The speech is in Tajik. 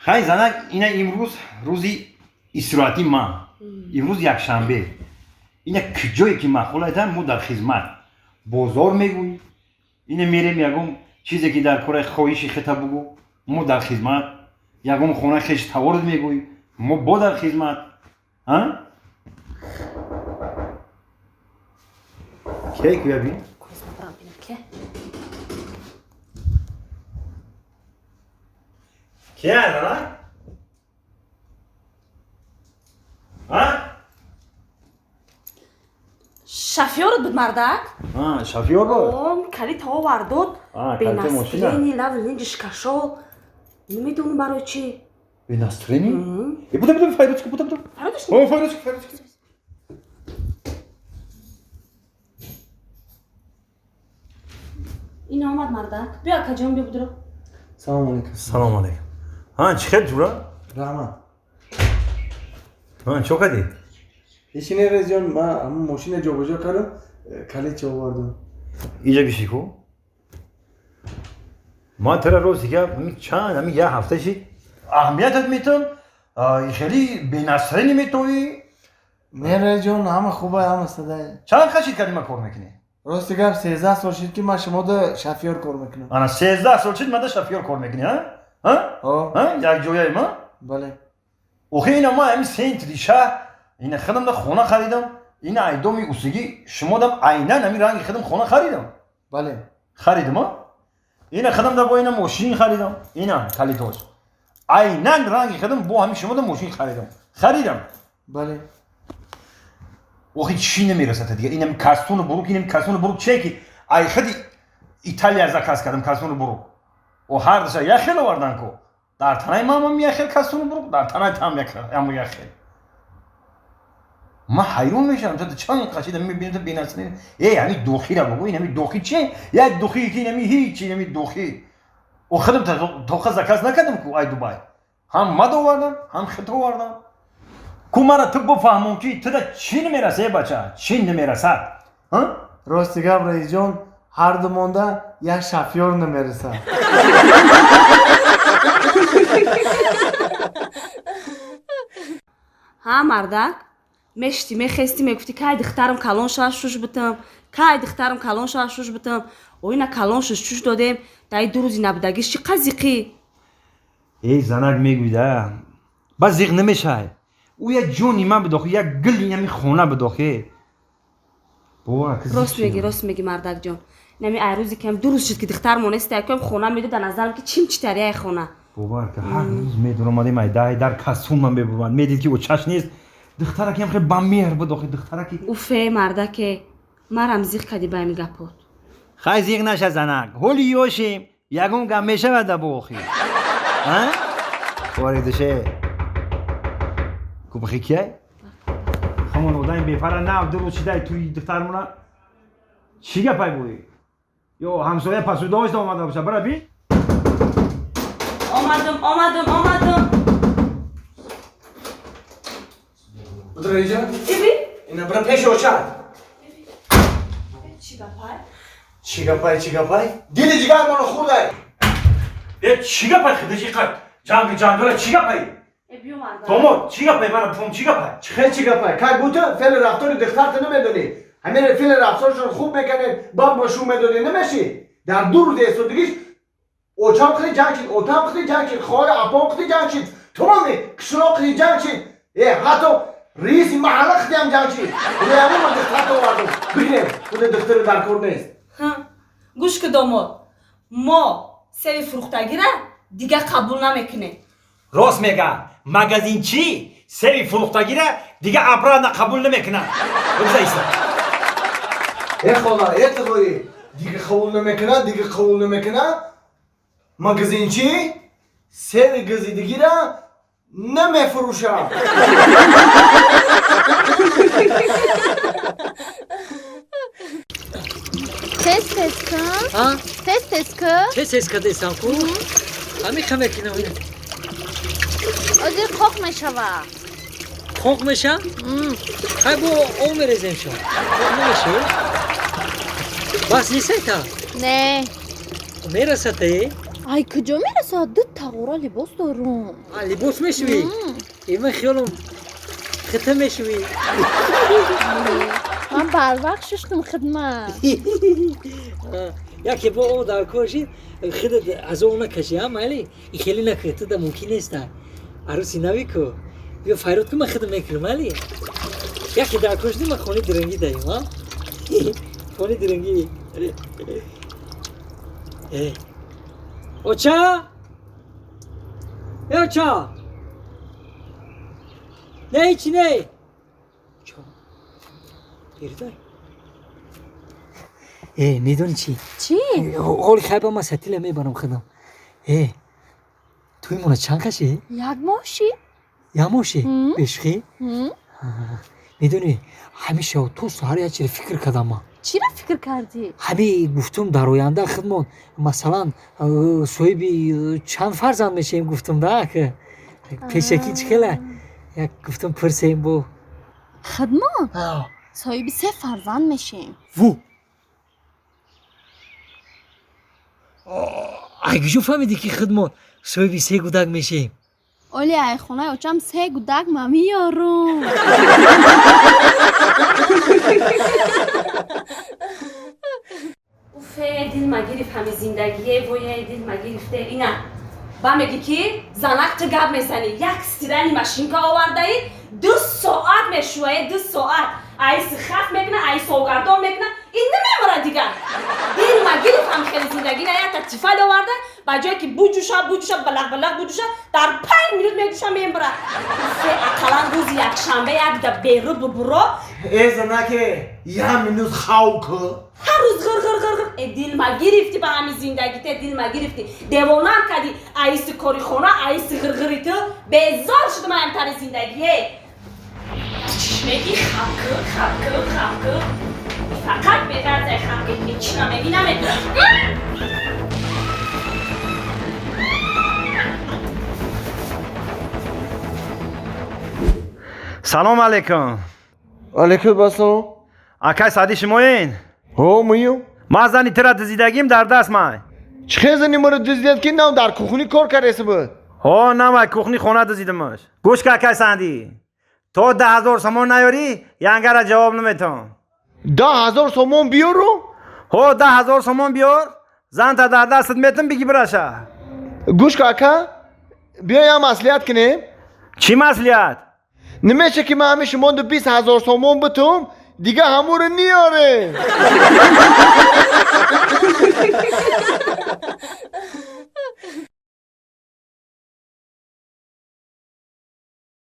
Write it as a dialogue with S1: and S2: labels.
S1: Хай, занак, ина имрӯз рӯзи истироҳатии ман, имрӯз якшанбе. Ина куҷое ки маъқул айтам, мо дар хизмат. Бозор мегӯӣ, ина мерем, ягон чизе ки дар кораи хоҳиши хета бугӯ, мо дар хизмат. Ягон хона хеш таворуд мегӯӣ, мо бо дар хизмат. А кей куя бин? Кия, занак? А?
S2: Шофёрот буд, мардак.
S1: Шофёр буд.
S2: Калита овардод.
S1: Калита мошина.
S2: Бе настроение, лав линҷиш кашол. Намедонам барои чӣ.
S1: Бе настроение? Э, буда, буда, файрочка, буда, буда.
S2: Файрочка?
S1: О, файрочка, файрочка.
S2: Ин омад, мардак. Биё, акаҷон, биё, будро.
S3: Салом алейкум.
S1: Салом алейкум. Ҳа, чӣ хел, ҷура?
S3: Раҳмат.
S1: Ҳа, чо кардӣ?
S3: Ишине, резҷон, ман ҳамун мошина ҷобаҷо кардам, калит чо овардам.
S1: Иҷа биши ку. Ман тара рост дигар чанд ҳамин як ҳафта шид аҳамиятат метам, хеле бе настроение метовӣ.
S3: Не, резҷон, ҳама хуба, ҳама садай.
S1: Чанд хашид кардӣ ман кор мекунӣ?
S3: Рости гап, 13 сол шид, ки ман шумода шофёр кор мекунам.
S1: Ана, 13 сол шид манда шофёр кор мекунӣ, а? А?
S3: О.
S1: Як ҷояи ма?
S3: Бале.
S1: Охи, ина ман ҳамин центри шаҳр ина худамда хона харидам, ина айдоми усигӣ шумодам айнан ҳамин ранги худам хона харидам.
S3: Бале.
S1: Харидам, а? Ина худамда бо ина мошин харидам, ина калитош айнан ранги худам бо ҳамин шумода мошин харидам, харидам.
S3: Бале.
S1: Охи, чӣ намерасад дигар? Инам кастуну бурук, инам кастуну бурук чие, ки ай худи Италия заказ кардам. Кастуну бурук о ҳар душа як хел овардан ку. Дар танаи мамам як хел кастуну бурук, дар танаи там ям як хел. Ман ҳайрон мешавам, то чанд қашида мебинам, то бе настроение. Э, ҳами духира бугӯ, ин ҳами духи чие? Як духи ки инами ҳеч, инами духи о худам тоқа заказ накардам ку ай Дубай. Ҳам мад овардам, ҳам хит овардам ку. Мара ту бифаҳмон, ки туда чӣ намераса, э бача, чӣ намерасад?
S3: Рости гап, раисҷон, ҳар ду монда як шофёр намерасад.
S2: Ҳа, мардак, мешти, мехести, мегуфтӣ, кай духтарам калон шава, шуш битам, кай духтарам калон шава, шуш битам. Оина калон шуш, чуш додем. Даи ду рӯзи набудагиш чӣ қазиқӣ?
S1: Эй, занак, мегӯйда, ба зиқ намешай. Ӯ як ҷони ман бидохи, як гили ҳами хона бидохе.
S2: Рост мегӣ, рост мегӣ, мардакҷон. Нами ай рӯзе кам ду рӯз шуд, ки духтар монеста, якам хона медод, дар назарам ки чим читарияи хона.
S1: Бовар ка, ҳар рӯз медуромадем, ай дай дар касун ман мебурмад, медид, ки очаш нест. Духтаракиам хеле ба меҳр буд, охи, духтараки.
S2: Уфе, мардаке, марам зиқ кардӣ ба ҳами гапот.
S1: Хай, зиқ наша, занак, ҳоли ёшем, ягон гап мешавада бо охи. Воридуше кубхи кияй ҳамон одами бепара нав ду рӯз шидай туи духтармона. Чӣ гапай буи? Ё ҳамсоя пасудош омада боша, бара бин.
S2: Омадам, омадам, омадам.
S3: Раисҷон.
S2: Иби.
S3: Ина бира пеши очат.
S2: Чӣ гапай?
S3: Чӣ гапай, чӣ гапай? Дили ҷигармоно хӯрдай.
S1: Э, чӣ гапай, хидиши қад ҷанги ҷанҷола, чӣ гапай?
S2: Э, биё, мардак.
S1: Домод, чӣ гапай, мара бифом, чӣ гапай?
S3: Чӣ хел чӣ гапай? Кай буту феъли рафтори духтарта намедонӣ. Ҳамин феъли рафторшон хуб мекунед, бам ба шу медонӣ, намешӣ. Дар ду рӯзи эстодагиш очам қиди ҷанг шид, отам қиди ҷанг шид, хоҳари апом қиди ҷанг шид, тамоми қишлоқ қиди ҷанг шид. Э, ҳатто раиси маҳалла қиди ҳам ҷанг шид. Худоямон, ман духтарта овардам. Бигирем, худи духтари дар кор нест.
S2: Гӯш ки, домод, мо севи фурӯхтагира дига қабул намекунем.
S1: Рост мега, магазинчи севи фурӯхтагира дига обратно қабул намекунад. Бигза, иста.
S3: Э, хола, э, тағоӣ, дига қабул намекунад, дига қабул намекунад. Магазинчи севи газидагира намефурӯшад.
S4: Тез, тез кун.
S5: А?
S4: Тез, тез кун.
S5: Тез тез кардесам ку, ҳамин ха мекунам.
S4: Озир қоқ мешава.
S5: Қоқ меша? Хай, бо об мерезем, шо қоқ намешо. Бас несайта?
S4: Не.
S5: Мерасате.
S4: Ай куҷо мерасад? Ду тағора либос дорум.
S5: Либос мешӯӣ? Э, ман хиёлам хита мешӯӣ.
S4: Ман барвақт шуштум хидмат.
S5: Яке бо об дар кор шид, худат азоб накашӣ, а майли? И хеле накунӣ, ту да мумкин неста. Арӯси нави ку. Биё файрод кун, ман худам мекунам, майли? Яке дар кор шуди, ман хонаи дирангӣ даем, а? Хонаи дирангӣ. Э. Оча? Э, оча? Не, ҳечи не. Оча. Бердай. Э, медонӣ чӣ?
S4: Чӣ?
S5: Ҳоли хайба ман сатила мебарам худам. Э, туи мона чанд каши?
S4: Як моҳ шид.
S5: Як моҳ ши?
S4: М.
S5: Бешухӣ?
S4: М.
S5: Медонӣ, ҳамеша то саҳар як чизе фикр кардам ман.
S4: Чиро фикр кардӣ?
S5: Ҳами гуфтум дар оянда худмон масалан соҳиби чанд фарзанд мешавем гуфтум да пешакӣ чӣ хела як гуфтум пурсем бо.
S4: Хидмон соҳиби се фарзанд мешем.
S5: Ву! Ай куҷо фаҳмидӣ ки худмон соҳиби се гудак мешавем?
S4: Оли ай хонаи очам се гудак ма меёрум.
S2: Уфе, дил ма гирифт ҳами зиндагие, воя, дил ма гирифте. Ина ба мегӣ ки занак ту гап мезанӣ, як стирани машинка овардаӣ, 2 соат мешӯяе, 2 соат. Айси хаф мекуна, айси огардон мекуна, ин намемора дигар. Дил ма гирифт ҳами хели зиндагӣ. Ина якта тифал оварда, ба ҷое ки буҷӯша, буҷӯша, балақ балақ буҷӯша, дар 5 минут меҷӯша, мембара. Уфе, ақаллан рӯзи якшанбе як да беру бубуро.
S3: Э, занаке, як минут хав ку.
S2: Ҳар рӯз ғир ғир ғир ғир. Э, дил ма гирифтӣ ба ҳамин зиндагӣ, те дил ма гирифтӣ. Девонам кардӣ, аиси кори хона, аиси ғирғири ту. Безор шудам аямтари зиндагӣ. Чиш мегӣ? Хавкӯ, хавкӯ, хавкӯ. Фақат беғарзай хавкӯ, ҳеч намегӣ, намегӣ.
S1: Салом алейкум.
S3: Алейкум ассалом.
S1: Акай Саъди шумоен?
S3: Ҳо, муюм.
S1: Ман зани тира дизидагим дар даст ман.
S3: Чӣ хел зани маро дизидият ки нав дар кухни кор кардаеси буд?
S1: Ҳо, навай кухни хона дизидимаш. Гӯш ка акай Саъди. То 10 000 сомон наёрӣ, янгара ҷавоб наметавон.
S3: 10 000 сомон биёру?
S1: Ҳо, 10 000 сомон биёр, занта дар дастат метам бигӣ бираша.
S3: Гӯш ка ака, биё як маслиҳат кунем.
S1: Чӣ маслиҳат?
S3: Намеша ки ман ҳамин шумоndo 20 000 сомон битум, дига ҳамуро ниёрем.